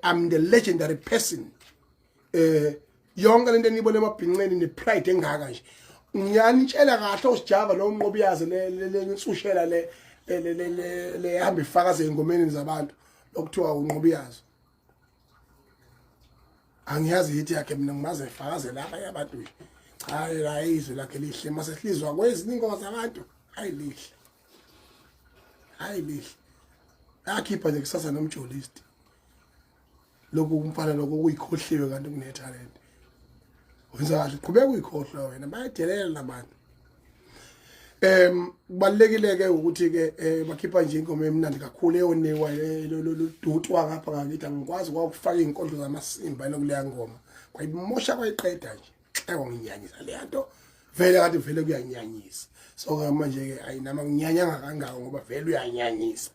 I'm the legendary person. Yonke lento enibona emabhinqeni ne pride engaka nje, ngiyanitshela kahle, osijava lo nqobiyazi le le nsushela le le le le hamba ifakaze engomeni zabantu lokuthiwa unqobiyazi. Angiyazi yithi yakhe, mina ngimaze efakazela abanye abantu nje. Cha, la izwi lakhe lihle mase silizwa kwezinye ingoma zabantu. Hayi, lihle, hayi, lihle. Akhipha nje kusasa nomjolist lokhu umfana lokho kuyikhohliwe, kanti kune-talent. Wenza kahle, qhubeka uyikhohlwa wena, bayadelela labantu. Kubalekile ke ukuthi ke bakhipha nje ingoma emnandi kakhulu eyoniwa lodutwa ngapha ngakithi. Angikwazi kwakufaka izinkondlo zamasimba enokuleya ngoma, kwayimosha, kwayiqeda nje. Xeko nginyanyisa leya nto vele, kanti vele kuyanyanyisa. So ke manje ke ayinama nginyanyanga kangako ngoba vele uyanyanyisa.